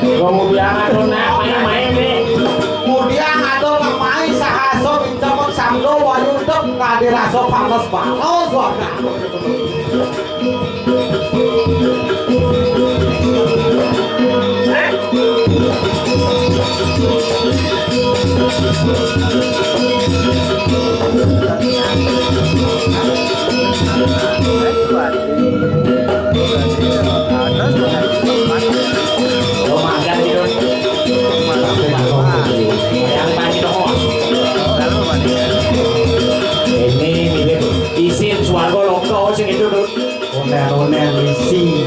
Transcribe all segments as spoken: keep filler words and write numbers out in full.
Kemudian atuh nak main-main nih. Kemudian atuh nak main sahasa minta pun samdo wayuntep nggak dirasa panas-panas warga. Yang panci dongos. Ini mirip isin swarga loka sing itu, Dut. Onél-onél isi.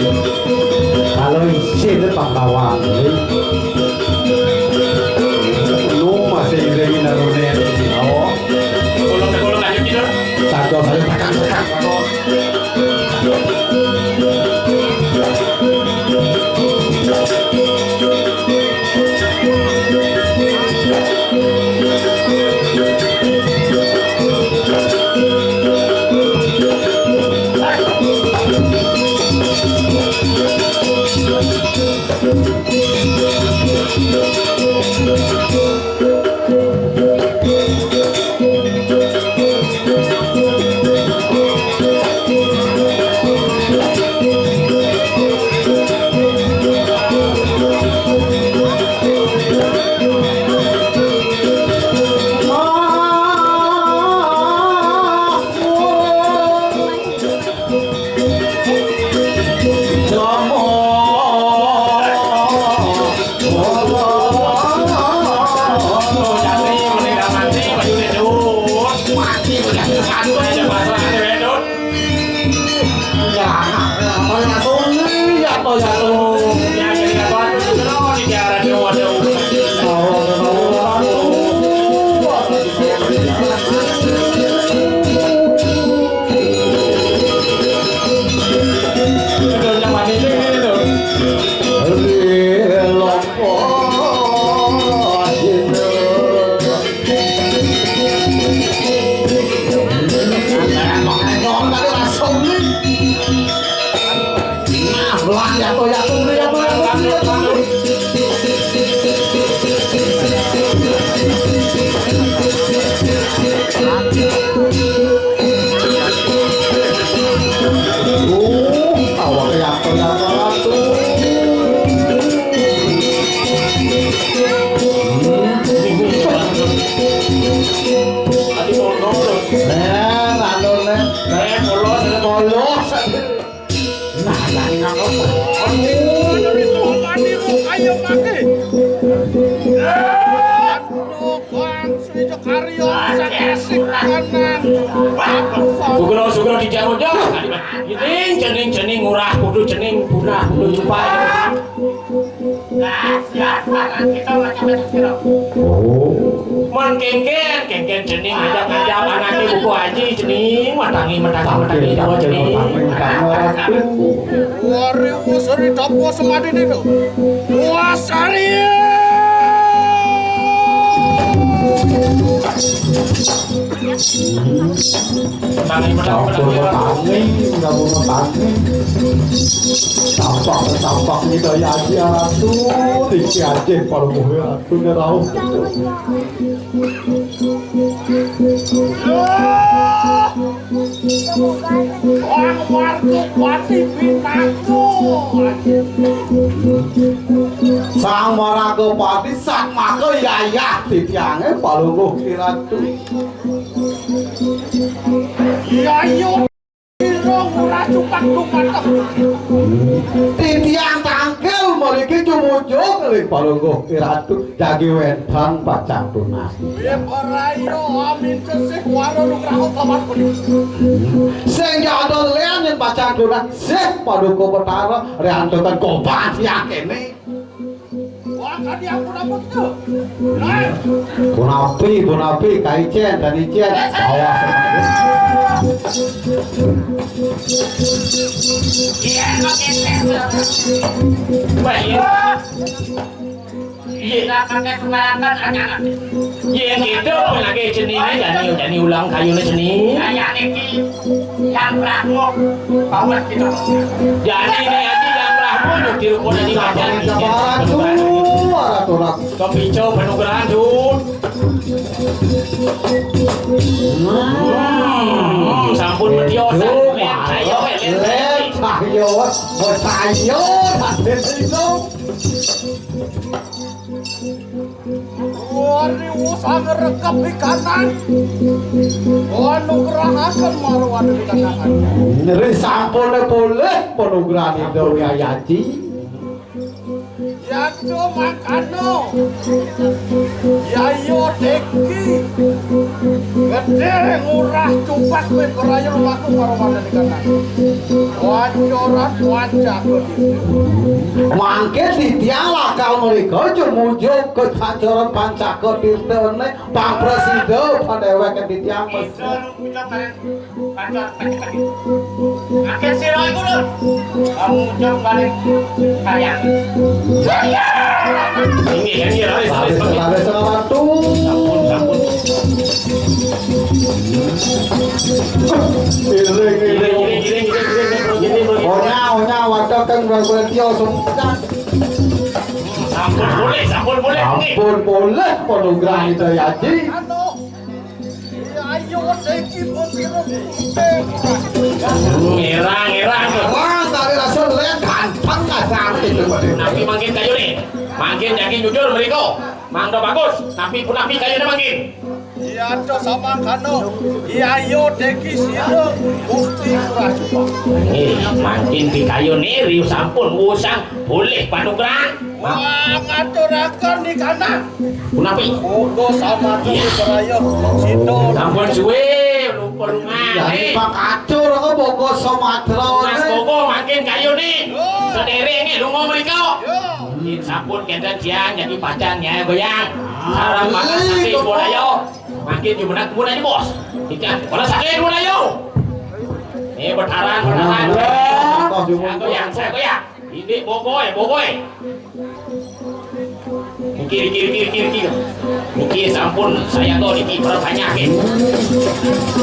Kalau isi itu pahlawan. Lu masih iring naruné. Oh. Tolong, tolong, lanjut, Dut. Satu, satu, tekan, tekan. Nah, nah, nah, nah. Nah, nah, nah. Aduh, Bang, Sri Jokaryo, sakit kanan. Sugro, sugro di jauh, jauh. Cening, cening, cening, murah, kudu cening, punah, kudu jumpa. Nah, siap, Bang, kita macam-macam, kita. Oh. Mun kéngkén, kéngkén cening, ngajak-ngajak anaké buku haji cening, matangi, matangi, matangi, Jawa cening. Wari Wasari Dapo Semadin itu. Wasari. Matangi, matangi, matangi. Tampak, tampak kita ya aja tuh, tinggi aja kalau mau ya tuh ngerau. Wah, warga Bupati Bintaro. Sang Maragapati sak maka yayah titiangé palungguh kiratu. Iya, iya. Ira ora cupak dumateng. Titiang tangkil mriki cumujuk ring palungguh kiratu jagi wénten pacang tunas. Ora iya, amin sesih waro nugraha pamat pun. Sing jadul lian yen pacang tunas sih paduka Betara riantukan kopas ya kene. Wah, kadi ampun-ampun to. Punapi, punapi, kaicén, kanicén. Awas. Iya, kok kéné. Wah, iya. Iya, pakai sembarangan aja. Iya, gitu, lagi ceningnya jadi, jadi ulang kayunya cening. Kayak niki, yang berangkut, bawah kita. Jadi ini aja yang Nyuti rupa dadi wajan. Sabaran tuh, arah turak. Kepico panugrahan, Dun. Hmm, sampun betiosan. Lén, ayo, lén, lén, ayo. Bos, ayo, tak itu. Wari usah ngrekep di kanan. Anugrahaken marwani di kanan. Nyeri sampun polih panugrahan Ida Wiyaji. Yadnya mangkana. Yayo Deki. Gedhe ngurah cupak wit berayul maku marwani di kanan. Wancoran wancak. Mangkin titiang lakar mrika jumujuk ka pancoran Pancaka Tirtane, pang prasida padhewek titiang mesti. Akhir sira iku lho. Kamu jam balik sayang. Inggih, inggih, laris, laris, laris. Laris, laris, laris. Sampun, sampun. Iring, iring, iring, iring, iring, iring, iring, iring. Onya, onya, wadah kan gua, gua tio semua. Sampun boleh, sampun boleh. Sampun boleh, panugrahan Ida Yaji. Ayo, thank you, bos, you know. Ngerang, ngerang. Wah, tadi rasa lihat ganteng nggak cantik tuh. Tapi mangkin kayu nih. Mangkin yakin jujur mereka. Mangga bagus, tapi pun napi kayune mangkin. Iya, cok sama kano. Iya, yo deki sira Gusti Surah Jumah. Eh, mangkin pikayune riyu sampun wusang boleh panugrahan. Wah, ngaturaken di kana. Punapi? Bogo sama tuh berayuh sito. Sampun suwe lupa lungan. Jadi eh. Pak Acur aku bogo Sumatera. Mas Bogo mangkin kayune. Oh. Sederenge lunga mriko. Yo. Sampun kenten siang jadi pacan ya goyang. Sarang makan sate pun ayo. Makin jumenak pun aja bos. Ikan pala sate pun ayo. Eh betaran betaran. Saya goyang saya goyang. Ini bogoy bogoy. Mikir mikir mikir mikir mikir. Mikir sampun saya tuh niki perbanyak ya.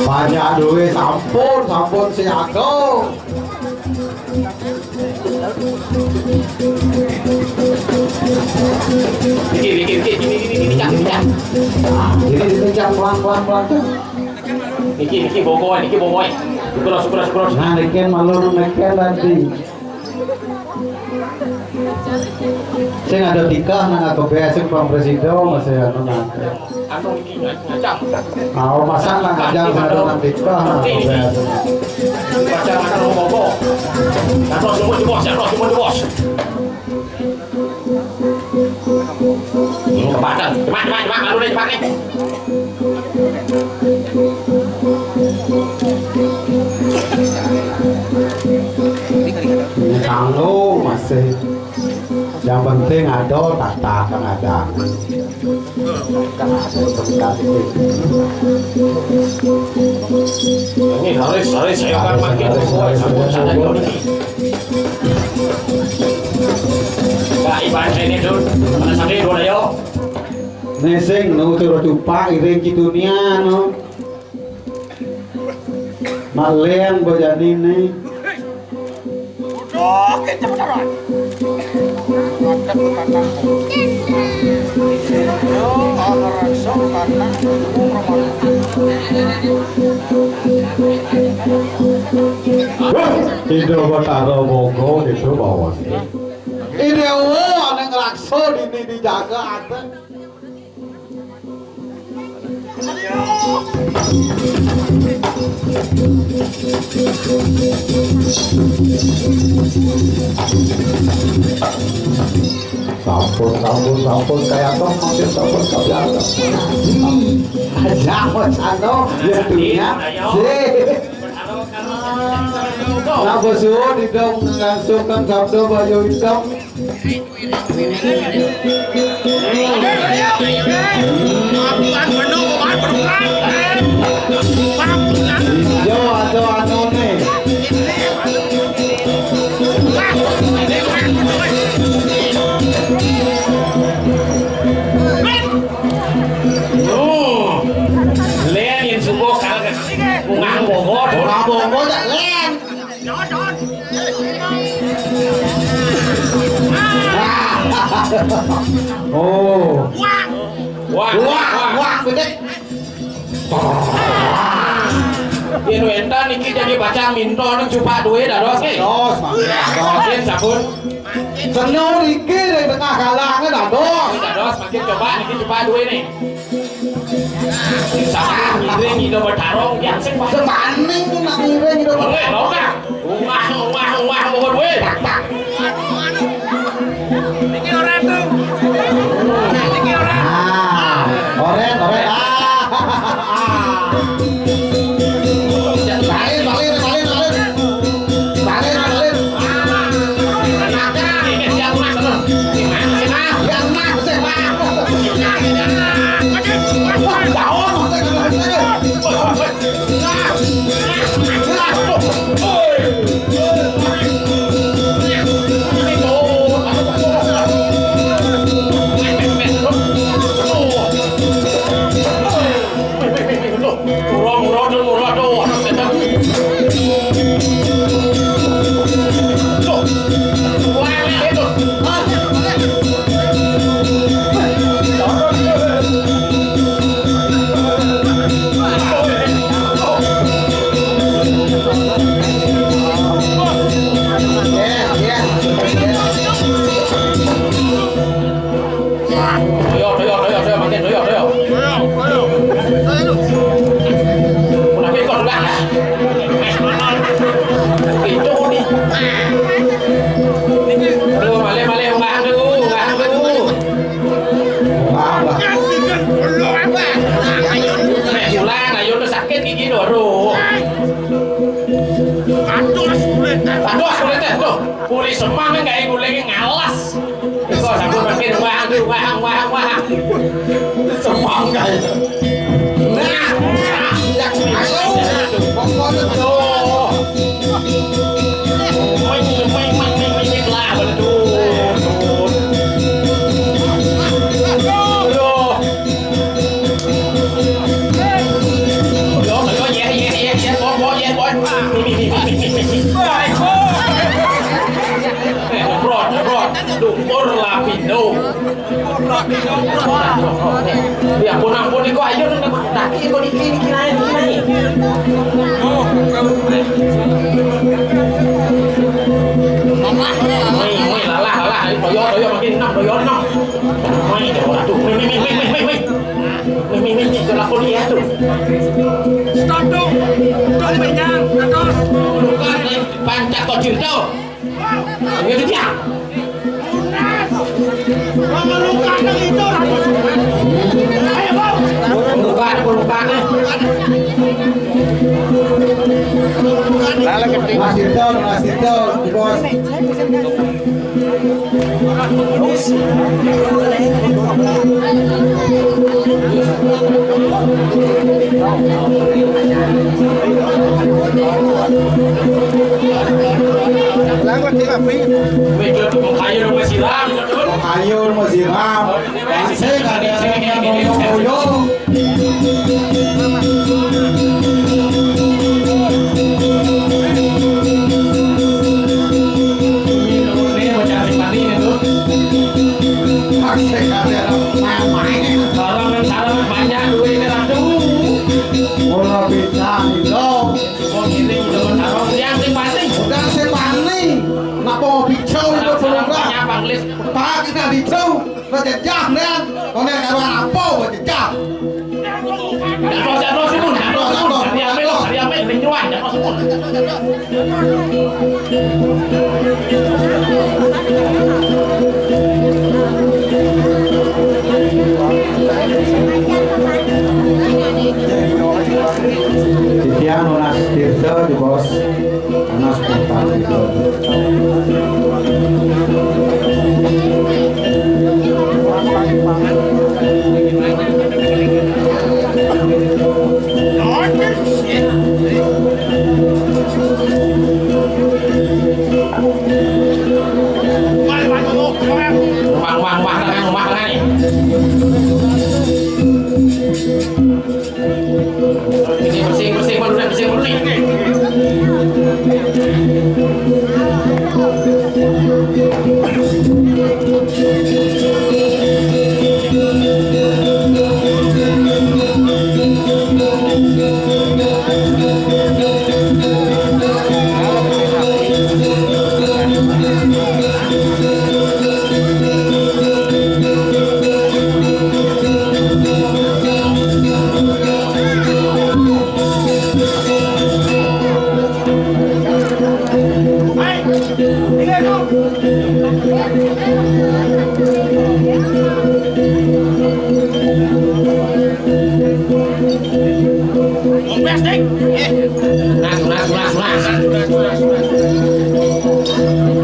Banyak duit sampun sampun siaga. Niki, niki, niki, niki, niki, niki, Cak, niki, Cak. Nah, ini, ini, Cak, pelan, pelan, pelan, Cak. Niki, niki, bogoy, niki, bogoy. Syukur, syukur, syukur. Nah, niki malu, niki tadi. Sing ada tikah nang aku be sing Pak Presiden masih anu nang. Anu iki ngajak. Mau masak nang ngajak sing ada nang tikah nang aku be. Baca nang ngomong. Anu semua di bos, anu semua di bos. Ini kepatan. Cepat, cepat, cepat, lalu deh, cepat nih. Ini kanggo masih. Yang penting ada tata kan ada. Ini harus harus saya kan makin kuat sama sana ini. Pak Iban saya ini dulu. Mana sampai dulu ayo. Neseng no tero cupak iring kitunia no. Malen bojani ni. Udah, kita beneran. Ngadep ke kanan. Yo, ngerasa kanan. Wah, Indo Batara Bogo itu bawah. Ini wo, ane ngerakso dini dijaga ate. Sampun, sampun, sampun, kayak toh, makin sampun, sampun. Aja, Mas Ano, ya, dunia. Sih. Nah, bos, oh, di dong, langsung kan sabdo, bayu hitam. Yo, ada anu nih. Oh, Len yang subuh kalau bunga bogor. Bunga bogor tak Len. Jangan, jangan. Oh. Wah, wah, wah, wah, bedik. Yén wénten niki jadi pacang minta cupak dué dados nggih. Dados, mangkin dados. Mangkin sampun. Seno niki ring tengah galange dados. Dados, mangkin coba niki cupak dué nih. Sampun ngiring Ida Betara, yang sing paling. Sepaning nak ngiring Ida Betara. Oke, oke. Wah, wah, wah, wah, wah, weh. Niki ora tuh. Niki ora. Ah, oren, oren. Ah. Balik, balik, balik, balik. Balik, balik. Ah. Siap, Mas. Siap, Mas. Siap, Mas. Wah, jauh. Doyo, doyo, doyo, doyo, mangkin doyo, doyo. Doyo, doyo. Menawi kok enggak? Itu nih. Aduh, malih, malih, unggahang dulu, unggahang dulu. Nek ulang, ayo tuh sakit gigi loro. Aduh, sulit. Aduh, sulit, tuh. Pulih semang, nggak guling ngalas. Kok sampun makin wahang, wahang, wahang, wahang. Semangka itu. Nah, ya, ayo. Pokoknya tuh. Main, main, main, main, main, main lah, betul. Aduh. Ayo, ayo, ya, ya, ya, ya, boy, boy, ya, boy. Ini, ini, ini, ini, ini. Wah, boy. Eh, Brot, Brot, Dukur Lapindo. Ya ampun, ampun, niku ayo, niki, niki, niki, niki, niki. Woi, woi, lalah, lalah, ayo, doyo, doyo, makin enam, doyo, enam. Woi, doyo, aduh, woi, woi, woi. Woi, woi, woi, doyo, lapor dia tuh. Stop, tuh. Tuh, dipegang, aduh. Bukan, eh, pancak kok cinta. Ayo, dia. Melukat itu. Ayo, Bang. Melukat, melukat, eh. Mas Tito, Mas Tito, Bos. Langkut di api. Mikir tuh mengkayun sama siram, gitu. Mengkayun sama siram. Bangsa kadang-kadang boyo-boyo. Ini bocah si Pati ini tuh. Bangsa kadang-kadang main-main. Salam, salam banyak duit ini, aduh. Mula bintang, dong. Suka ngiring, udah bertarung. Yang si Pati. Udah si Pati. Kenapa mau bicara itu? Salam, salam banyak, Bang Lis. Pak, kita bicara. Bajajah, Nén. Koné karo apa bajajah? Jatuh, jatuh, sumun, jatuh, sumun. Jatuh, jatuh. Diambil, diambil, dinyuan, jatuh, sumun. Titiang nunas tirta, Bos. Panas tempat itu. Wah, wah, wah, wah, wah, wah, wah. Ini bersih, bersih, bersih, bersih, bersih. Kompres, Dik. Eh. Nas, nas, nas, nas.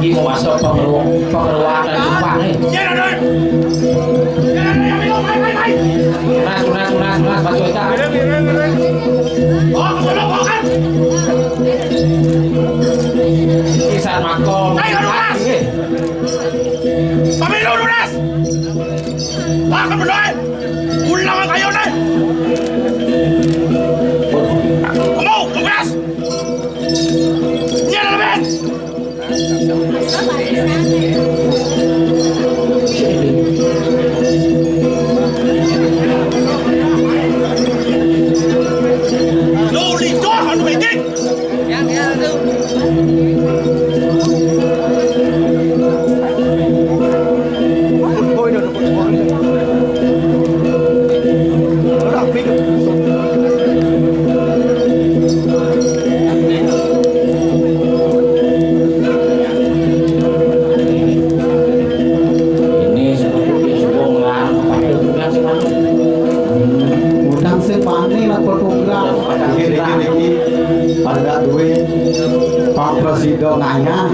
Iki mau masuk pengeru-, pengeruakan Jepang nih. Iya, Raden. Iya, Raden, ayo, ayo, ayo, ayo. Nas, nas, nas, nas, masuk kita. Oh, ke sana, bawa kan. Isan makom. Ayo, Raden. Nggih. Pemilu lunas. Wah, kan bener. Ulang kayo nih. Kamu, tugas. Nyelebet. Lu lidah anu betik. Ini seperti suwung lan patung yang sing mati. Udang sing mati lan patung. Niki, niki, niki. Pada duwe Pak Presiden ngayah.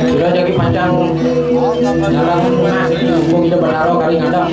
Sudah jadi pancang dalam rumah, mumpung kita bertaruh kali ngadep.